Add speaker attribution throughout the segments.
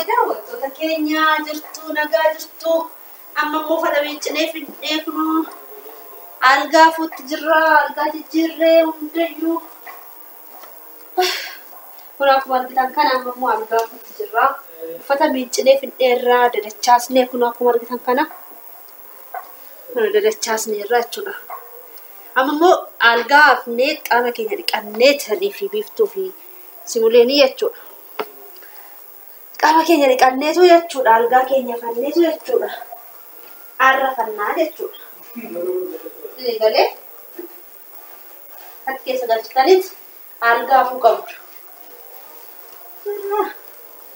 Speaker 1: Daawwattoota keenya jirtu, nagaa jirtu. Amma immoo uffata miiccinee fidnee kunoo algaa fuutti jirra. Algaa jijjiirree hundayyuu. Kun akkuma argitan kana amma immoo algaa fuutti jirra. Uffata miiccinee fidneerra dadachaasnee kun akkuma argitan kana. Kun dadachaasneerra jechuudha. Amma immoo algaa hafnee qaama keenya dhiqannee tanii fi biiftuu fi simuleenii jechuudha. Qaama keenya dhiqanneetu jechuudha. Algaa keenya fanneetu jechuudha. Arra fannaa jechuudha. Inni galee ati keessa galchitaniit algaa hafuu qabdu.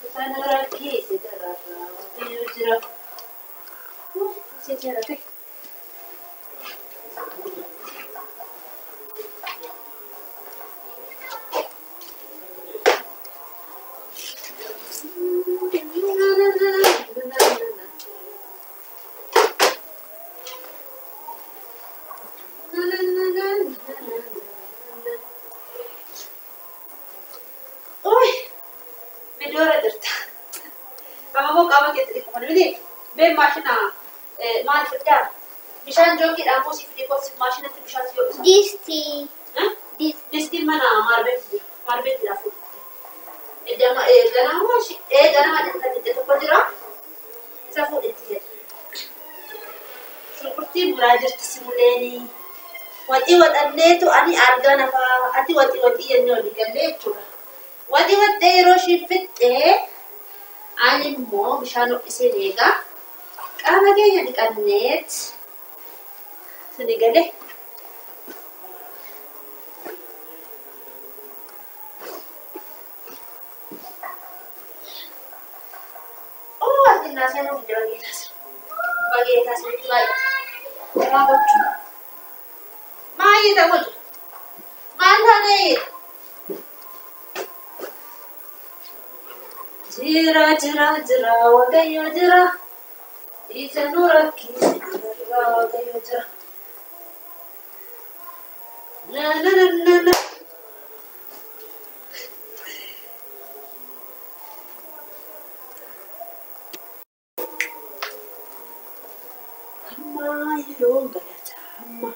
Speaker 1: Isaan irra keessa dararraa waaqayyo jira. Asii jira ta'e. Uy, viidiyoorra jirta. Amma immoo qaama keessa dhiqu miti. Been maashina maal fiddaa? Bishaan jookiidhaan kuusii fidee koos maashinatti bishaan si hodhisa.
Speaker 2: Distii.
Speaker 1: Distiin mana maarbeetti jira. Maarbeettidhaa fuudhte. Ganama ganama dhibba tokko jira. Isa fuudhetti jedha. Shunkurtii muraa jirti simuleenii. Waxii waxanneetu ani argaa nafaa ati waxii waxii jennee walii gallee jechuudha. Waxii waxxee yeroo isheen fixxee ani immoo bishaan ho'isee eegaa qaama keenya dhiqanneet sini galee. Oo ati naa seenuu dide bageetaas. Bageetaas nutti baay'ate. Waa gochuu. Maayita godhu. Maal taatee? Jira jira jira waaqayyo jira. Isa nu rakkise jira waaqayyo jira. Na na na na na. Amma yeroo galataa amma.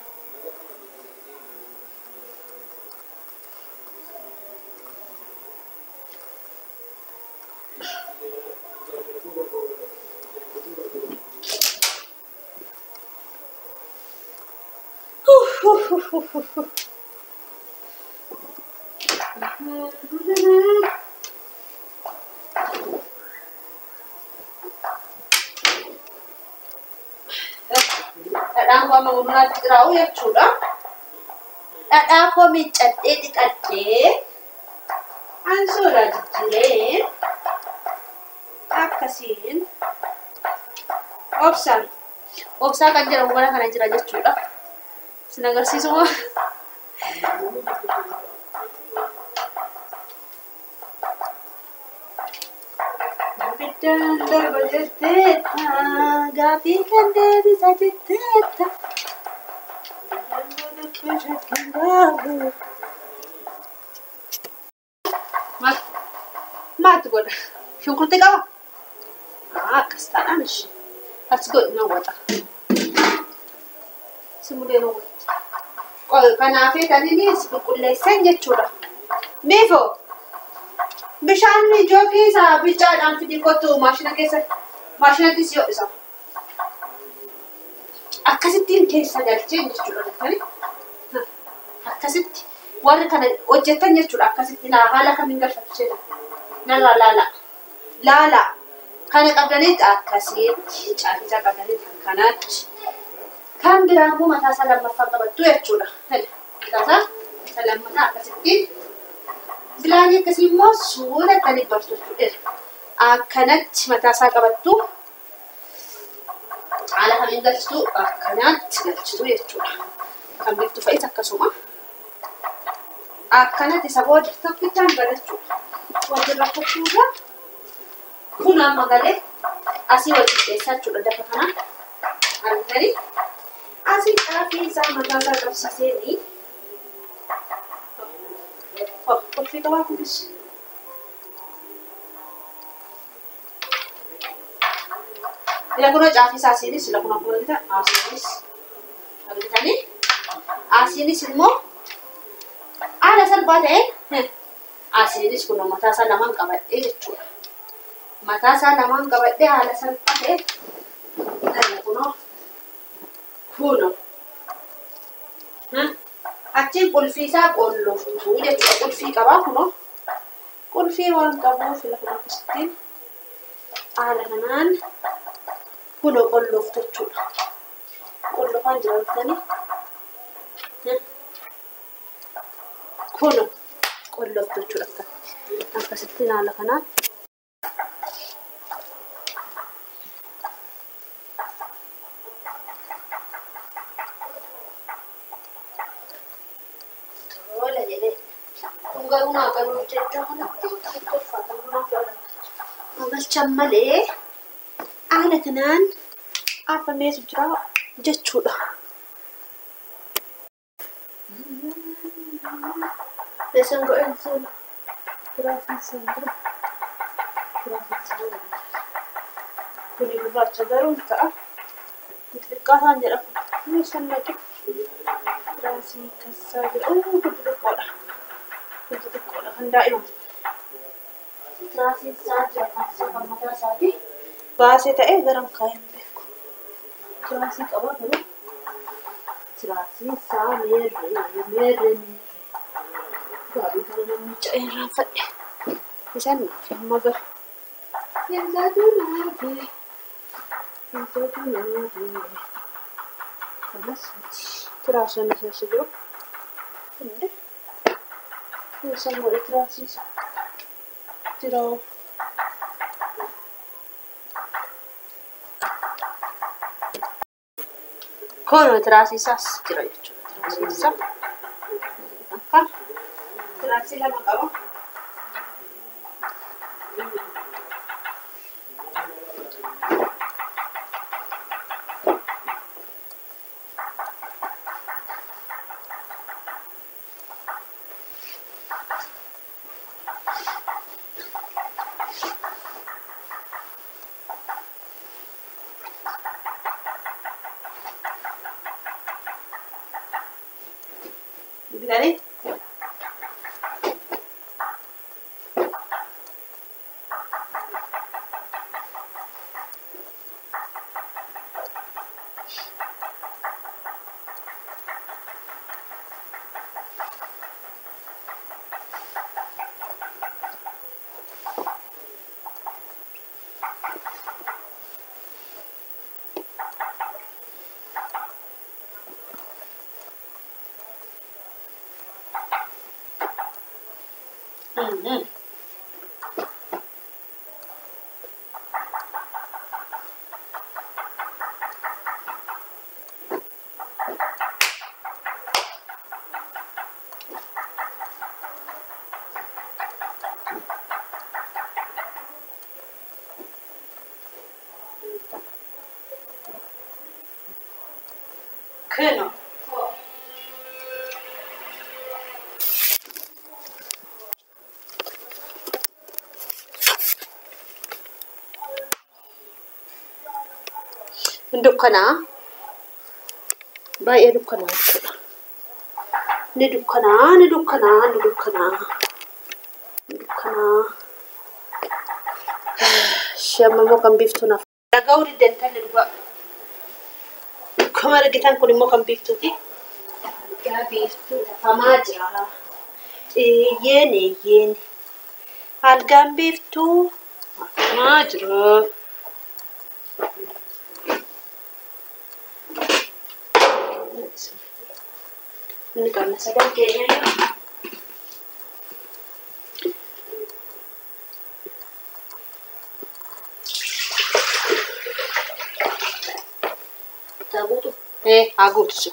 Speaker 1: Dhadhaan koo amma murmuraatti jiraa'u jechuudha. Dhadhaa koo miiccadhee dhiqadhee ansoolaa jijjiiree akkasiin obsaan obsaa kan jedhamu mana kana jira jechuudha. Sin agarsiisuma. Abiddaan darba jetteetta gaaffii kan deebisa jetteetta. Maaltu godha? Shunkurtii qaba? Akkas taanaan ishee. As godhi nan waxa. Simulee nan waxa. Kanaafii kan inni si qulqulleessan jechuudha. Miifoo bishaan jookii isaa bicaadhaan fidii kottu maashina keessa maashinatti si hodhisa. Akkasittiin keessa galchee jechuudha. Akkasitti warri kana hojjetan jechuudha. Akkasitti haala kamiin galfatu jedha. Narraa laala. Laala. Kana qabdanitti akkasitti caafisaa qabdanitti akkanaatti. Kan biraa immoo mataa isaa lammaffaa qabattu jechuudha. Mataa isaa lammataa akkasitti. Bilaanii akkasii immoo suura akkanii bartu jechuudha. Akkanatti mataa isaa qabattu. Haala kamiin galchitu akkanatti galchitu jechuudha. Kan biftu fa'is akkasuma. Akkanatti isa booda tokkichaan galachuudha. Wajjin rakkachuudha. Kun amma galee asii wal qixxeessaa jechuudha dafa kana. Argitanii? Asii xaafii isaa mataa isaa qabsiiseenii. Kolfii qabaa kunis. Ila kunoo caafii isaa asiinis ila kunoo akkuma argitan asiinis argitanii asiinis immoo haala salphaa ta'een asiinis kunoo mataa isaa lamaan qabadhee jechuudha. Mataa isaa lamaan qabadhee haala salphaa ta'een ila kunoo kunoo achiin qulfii isaa qollooftuu jechuudha. Qulfii qabaa kunoo qulfii waan qabuuf ila kunoo akkasittiin haala kanaan kunoo qollooftu jechuudha. Qollofaan jira argitanii kunoo qollooftu jechuudha. Akkasittiin haala kanaan tola jedhee kun garuu naa galuu jechuu kanatti tokkoffaa galchan malee haala kanaan afameetu jira jechuudha. Eessan go'een seena? Tiraasiin seena jira. Tiraasiin seena. Kuni gurraacha garuu ni ta'a. Xixiqqaataan jedhama. Eessan naqe? Tiraasiin kassaa jira. Kun xixiqqoodha. Kun xixiqqoodha kan daa'imaati. Tiraasiin isaa jira kan isaa kan mataa isaati. Baasee ta'ee garam kaa'ee hin beeku. Tiraasii qaba garuu. Tiraasiin isaa meerree meerree meerree. Gaabii kana namni ca'ee irraanfadhe. Isaan naaf amma gahu. Isaatu naafe. Isaatu naafe. Kanas miti. Tiraasonni keessa jiru. Hundi. Isaan godhe tiraasii isaa. Jiraa. Kun tiraasii isaas jira jechuudha. Tiraasii isaa. Akka tiraasii lama qaba. Argitanii? Kunoo. Dukkanaa baay'ee dukkanaa jechuudha. Ni dukkanaa, ni dukkanaa, ni dukkanaa, ni dukkanaa. Shamma immoo kan biiftuu naaf. Dhaga'uu diddantalli dhugaa. Akkuma argitan kun immoo kan biiftuuti. Algaa biiftuu tafamaa jira. Eeyyeen eeyyeen. Algaan biiftuu tafamaa jira. Inni qabna sadan keenya.
Speaker 2: Guutu.
Speaker 1: Haa guutu.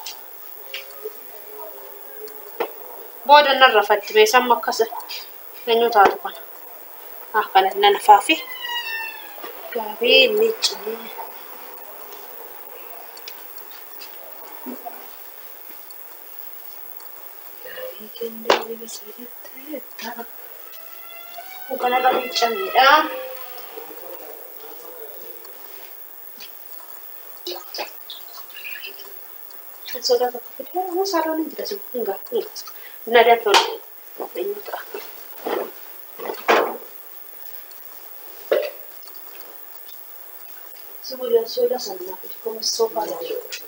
Speaker 1: Booda narra fatti meeshaan akkas eenyu taatu kana. Haa kana nan faafi. Gaabii miiccinee. Gaabii kennee bisirratti. Kun kanarra miiccameedha. Ansoolaa tokko fidee hoo saaloon hin jira sun hin ga'a hin ga'a. Nadan tole eenyu ta'a. Sibiila ansoolaa sana naa fidi kunis soofaa jechuudha.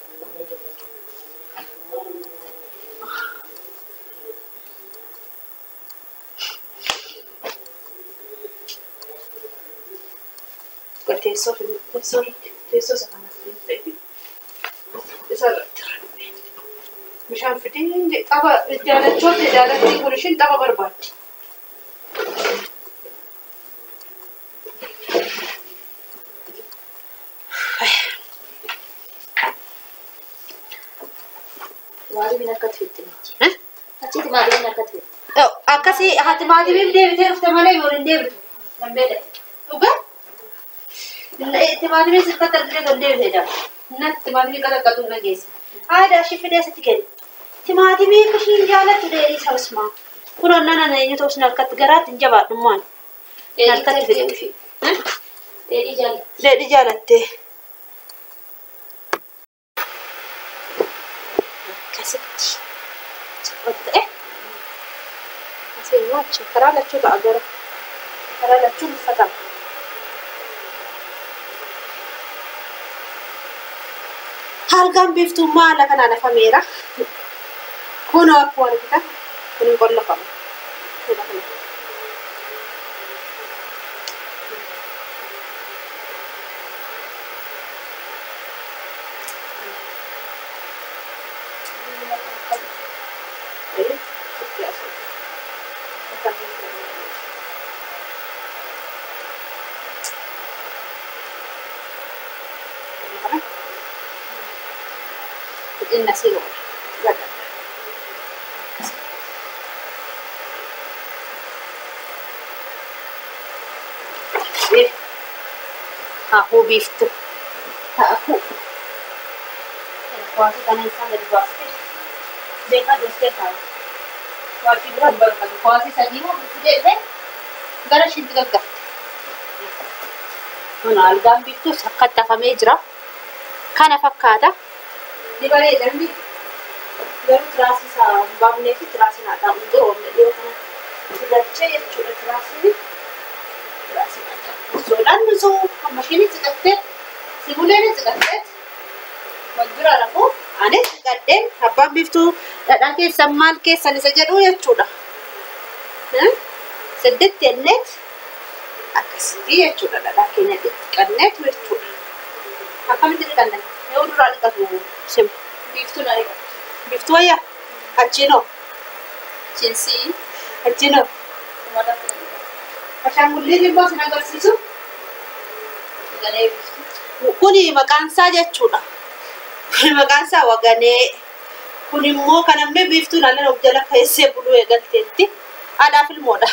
Speaker 1: Teessoo teessoo teessoo isa kanas ta'e isa irratti bishaan fidee xaba jaalachoota jaalatti kun ishiin xaba barbaaddi.
Speaker 2: Maaliif akkatti fixxe miti? Achitti maaliif akkatti fixxe?
Speaker 1: Akkasii haati maatiif deebitee dhufte malee yoo hin deebitu.
Speaker 2: Nan beela.
Speaker 1: Dhugaa? Timaatimii sirkatti argitee kan deebite jira. Natti timaatimii qaxaqqatu na geesse. Aadaa ishii fidee sitti kenni. Timaatimii akka ishiin jaalattu dheedhii sabasmaa. Kun onnana na eenyu ta'us harkatti garaatti hin jabaadhummaan. Harkatti fixxe.
Speaker 2: Dheedhii jaallatti.
Speaker 1: Dheedhii jaalattee. Akkasitti. Ol ta'e. Asii nyaachuu karaa lachuu ta'a gara. Karaa lachuun uffatama. Algaan biiftummaa haala kanaan afameera. Kunoo akkuma argitan kun hin qollafamu. Inni asii oola. Akaakuu biiftuu. Akaakuu. Kuwaasii kana isaan gadi baastee beekaa goostee taa'u. Waajjii bira hin barbaadu. Kuwaasii sadii moo fidee dhufee gara ishiitti gaggafte. Kun algaan biiftuus akkatti hafamee jira. Kana fakkaata. Ni bareeda inni garuu tiraasii isaa hin baafnee fi tiraasiin haa ta'u hin xuroofne dhiyoo kana sirrachee jechuudha tiraasiin. Tiraasiin haa ta'u. Soodaan nusuu amma isheen siqattee sibuleen siqattee wal bira rafuu anis siqadheen abbaan biiftuu dhadhaa keessan maal keessan isa jedhu jechuudha. Saddeetti jenneet akkasitti jechuudha dhadhaa keenya dhiqanneetu jechuudha. Akkamitti dhiqanne? Yoo duraa dhiqatu simu.
Speaker 2: Biiftuu na dhiqatu.
Speaker 1: Biiftuu wayyaa? Achiinoo?
Speaker 2: Chinsii.
Speaker 1: Achiinoo?
Speaker 2: Uummata kana dhiqatu.
Speaker 1: Ashaangulliin immoo sin agarsiisu?
Speaker 2: Galee biiftuu.
Speaker 1: Kuni maqaan isaa jechuudha. Kuni maqaan isaa waganee. Kun immoo kan namni biiftuun ala of jala keessee buluu eegalteetti. Haadhaaf ilmoodha.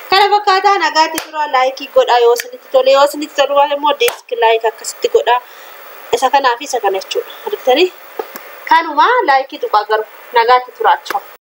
Speaker 1: Kana fakkaataa nagaatti tura laayikii godhaa yoo isinitti tole yoo isinitti tolu waan immoo diislaayik akkasitti godhaa. Isa kanaa fi isa kana jechuudha. Argitanii? Kanuma laayikii tuqaa garuu nagaatti turaachaa.